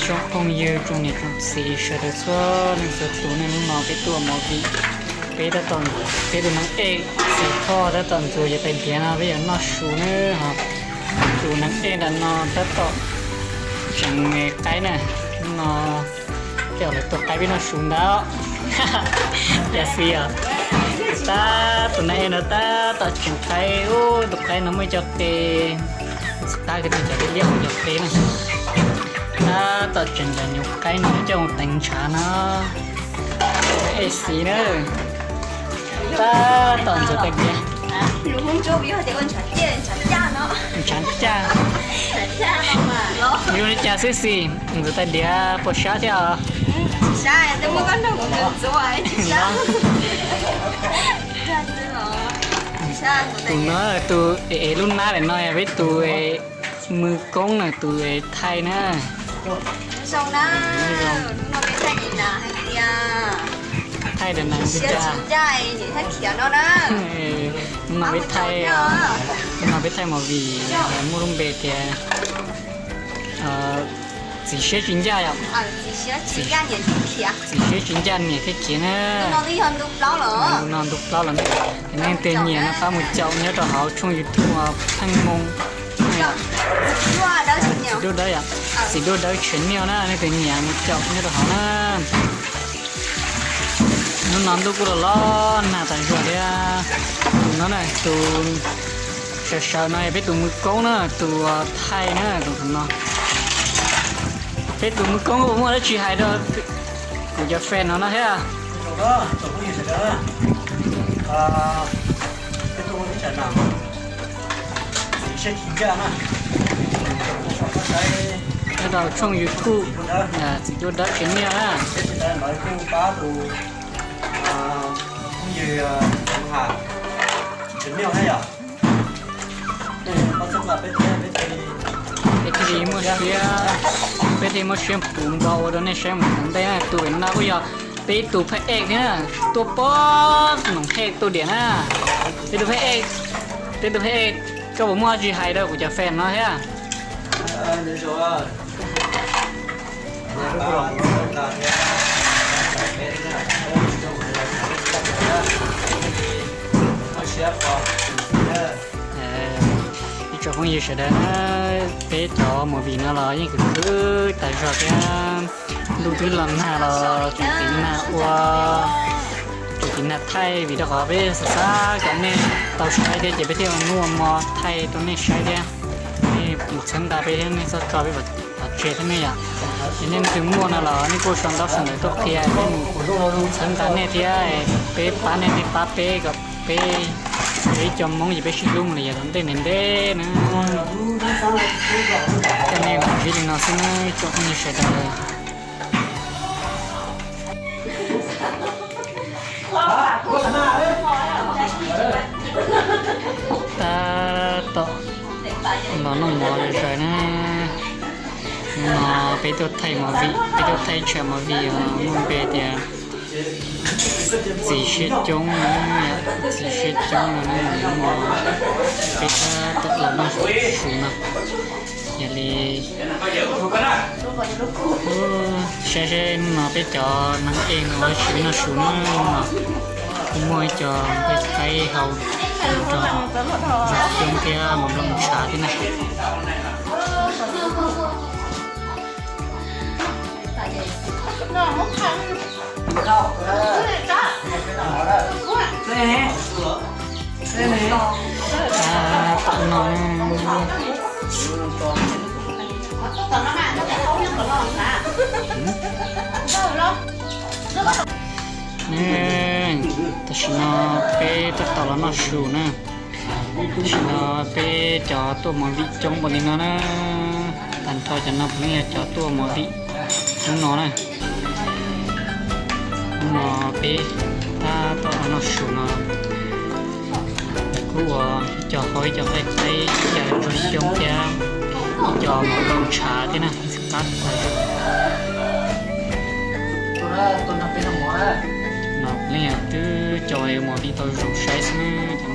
Tsoom phooj ywg, tsoom niam tsoom txiv sawv daws txhua leej txhua tus, hnub no peb tuaj movie, peb tab tom, peb tus neeg ej Xis Thoj tab tom ntxuav cov tais diav no peb yuav noj su na. Ho tus neeg ej ntawm no tab tom tseev qaib na. Hnub no tej zaum lawv tua qaib peb noj su ntag. Cas xis os. Tab tus neeg ej no tab tom tseev qaib, ub, tus qaib no muaj ib co qe, tab kwv tij cov liab liab cov qe na. Tab tom tseev cov nyuv qaib no coj mus teev ntshav no. Ej xis na, tab tom ntxuav tais diav. Ntshav caj. Zoo li cas xwb xis, ntxuav tais diav puas sab thiab os? Tus no tus ev lub nab ntawm no yog peb tus mws koob na, tus thaij na. Thaij ntawm no, hnub no peb thaij, hnub no peb thaij movie muaj lub npe tias txiv siab tsis ncaj yom. Txiv siab tsis ncaj niam thiaj khiav na. Ntu no ntu plaub los, nej leej twg nyiam no pab mus caum nyob rau hauv tshooj YouTube Pheej Moo, Txiv Duaj Dawb yom, Txiv Duaj Dawb channel na, nej leej twg nyiam mus caum nyob rau hauv na. Hnub no ntuj kuj los los nag tas zog thiab. Tus no na, tus sawv sawv no yog peb tus mws koob na, tus thaij na, tus no. Peb tus mws koob puas muaj dab tsi hais rau kuv cov fan no no thiab? Nyob rau tshooj YouTube Txiv Duaj Dawb channel na. Peb thiaj li muaj siab, peb thiaj li muaj siab pub npo ua rau nej saib mus tom ntej na. Tus no kuj yog peb ib tug phaj ej thiab na, tuaj pog noom hej tuaj diam na. Peb tus phaj ej, peb tus phaj ej, koj puas muaj dab tsi hais rau kuv cov fan no thiab? Ib tsoom phooj ywg sawv daws, peb cov movie no los yeej khwv khwv tas zog thiab. Ntuj twb los nag los tsuas tiv nag ua, tsuas tiv nag thaij vim rau qhov peb xav xav kom nej tau saib thiab ces peb thiaj ua hnub ua hmo thaij rau nej saib thiab. Nej mus txhawb nqa peb thiab, nej txhob tso peb pov tseg thiab nej yom. Ces nej leej twg muaj no los nej kuj sau ntaub sau ntawv tuaj qhia, peb mus txhawb nqa nej thiab, peb pab nej, nej pab peb, kom peb, peb cov Hmoob ces peb sib hlub mus li yav tom ntej ntev ntev na. Coj nej los ntsib li no xwb na tsoom phooj ywg sawv daws. Tab tom los noj mov zom zaws na. Hnub no peb tuaj thaij movie, peb tuaj thaij tsam movie os, muaj npe tias Txiv Siab Coob no, Txiv Siab Coob no na. Hnub no peb tab tom los noj su no. Yog li saib seb hnub no peb cov neeg ej no ua dab tsi noj su na. Hnub no kuj muaj ib co nqaij qaib hau, nrog zoo coob thiab mos nplooj ntshav thiab na. Tab tom no, tam sim no peb tab tom los noj su na. Tam sim no peb cov tuaj movie coob npaum li no na. Tag nrho cov no puav leej yog cov tuaj movie hnub no na. Hnub no peb tab tom los noj su no, lawv kuj ua ib co hau ib co nqaij qaib, ib co zoo xyoob thiab ib co mos nplooj ntshav thiab na. Qab no puav leej yog twb cov movie tau zoo saib xwb na.